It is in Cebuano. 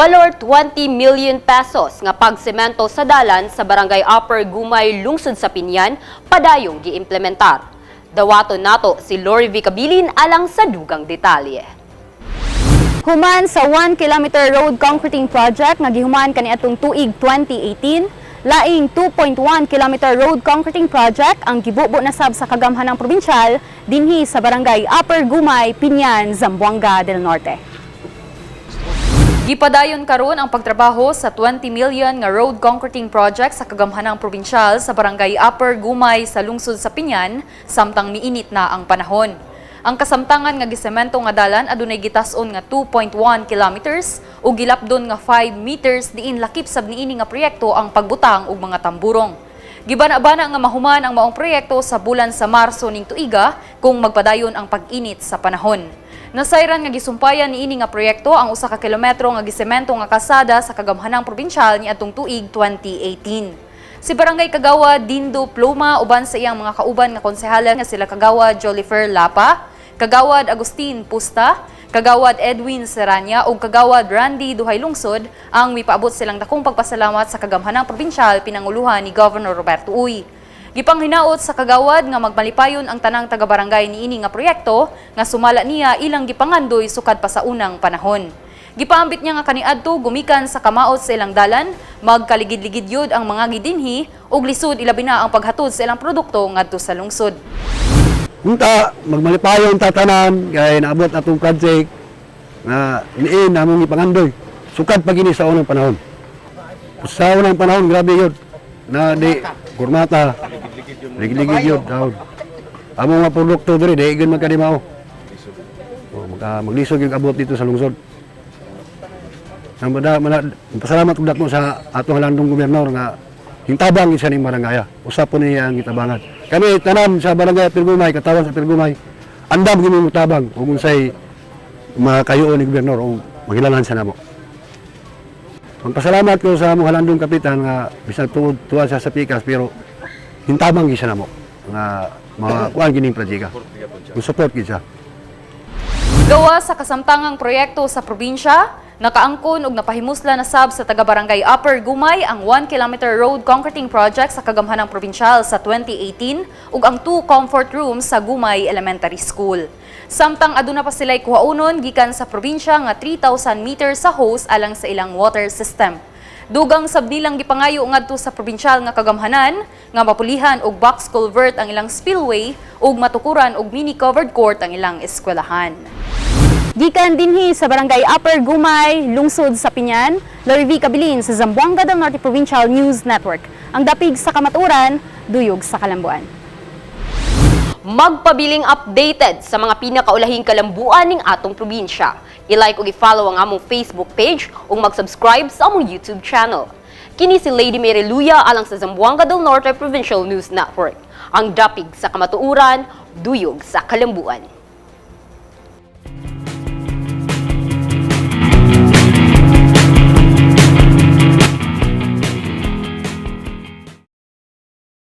Balor 20 million pesos nga pagsemento sa dalan sa Barangay Upper Gumay, lungsod sa Biñan, padayong giimplementar. Dawaton nato si Lori V. Cabilin alang sa dugang detalye. Human sa 1 kilometer road concreting project nga gihuman kaniadtong tuig 2018, laing 2.1 kilometer road concreting project ang gibubo na sab sa kagamhanang probinsyal dinhi sa Barangay Upper Gumay, Biñan, Zamboanga del Norte. Gipadayon karon ang pagtrabaho sa 20 million nga road concreting project sa kagamhanang probinsyal sa Barangay Upper Gumay sa lungsod sa Biñan samtang miinit na ang panahon. Ang kasamtangan nga gisemento nga dalan adunay gitas-on nga 2.1 kilometers ug gilapdon nga 5 meters diin lakip sab niini nga proyekto ang pagbutang og mga tamburong. Gibana-bana nga mahuman ang maong proyekto sa bulan sa Marso ning tuiga kung magpadayon ang pag-init sa panahon. Nasayran nga gisumpayan niini nga proyekto ang 1 ka kilometro nga gisemento nga kalsada sa kagamhanang probinsyal niadtong tuig 2018. Si Barangay Kagawad Dindo Pluma uban sa iyang mga kauban nga konsehala nga sila Kagawad Jolifer Lapa, Kagawad Agustin Pusta, Kagawad Edwin Serrania ug Kagawad Randy Duhay Lungsod ang mipaabot silang dakong pagpasalamat sa kagamhanang probinsyal pinanguluhan ni Governor Roberto Uy. Gipanghinaot sa kagawad nga magmalipayon ang tanang taga-barangay niini nga proyekto nga sumala niya ilang gipangandoy sukad pa sa unang panahon. Gipaambit niya nga kaniadto gumikan sa kamaot sa ilang dalan, magkaligid-ligid yun ang mga gidinhi ug lisod ilabi na ang paghatod sa ilang produkto ngadto sa lungsod. Unta, magmalipayon ta tanan kay naabot atong project nga niin namong ipangandoy. Sukad pa gini sa unang panahon. Sa unang panahon, grabe yun. Na di kurmata. Ligid-ligid yun. Taon. Among mga produkto diri di gyud magkadimao. Oh, maglisod yung abot dito sa lungsod. Ang bada, mana, pasalamat ko dako sa atong halandong gobernador nga hintabang isa ning barangay. Usa po niya ang gitabangan. Kami tanan sa Barangay Upper Gumay, katawan sa Upper Gumay, andam gyud mo tabang ug unsay makayoon ni gobernador o magilalan sa namo. Magpasalamat ko sa among halandong kapitan nga bisan tuod tuwa siya sa pikas pero hintabang gyud siya namo nga makuan gining project. Support gid siya. Gawa sa kasamtangang proyekto sa probinsya, nakaangkon og napahimusla na sab sa taga-barangay Upper Gumay ang 1 kilometer road concreting project sa kagamhanang probinsyal sa 2018 ug ang 2 comfort rooms sa Gumay Elementary School. Samtang aduna pa sila'y kuhaonon gikan sa probinsya nga 3,000 meters sa hose alang sa ilang water system. Dugang sab nilang gipangayo ngadto sa probinsyal nga kagamhanan nga mapulihan og box culvert ang ilang spillway ug matukuran og mini covered court ang ilang eskwelahan. Gikan dinhi sa Barangay Upper Gumay, lungsod sa Biñan, Lori V. Cabilin sa Zamboanga del Norte Provincial News Network. Ang dapig sa kamatuoran, duyog sa kalambuan. Magpabiling updated sa mga pinakaulahing kalambuan ning atong probinsya. I-like ug i-follow ang among Facebook page ug mag-subscribe sa among YouTube channel. Kini si Lady Mary Luya alang sa Zamboanga del Norte Provincial News Network. Ang dapig sa kamatuoran, duyog sa kalambuan.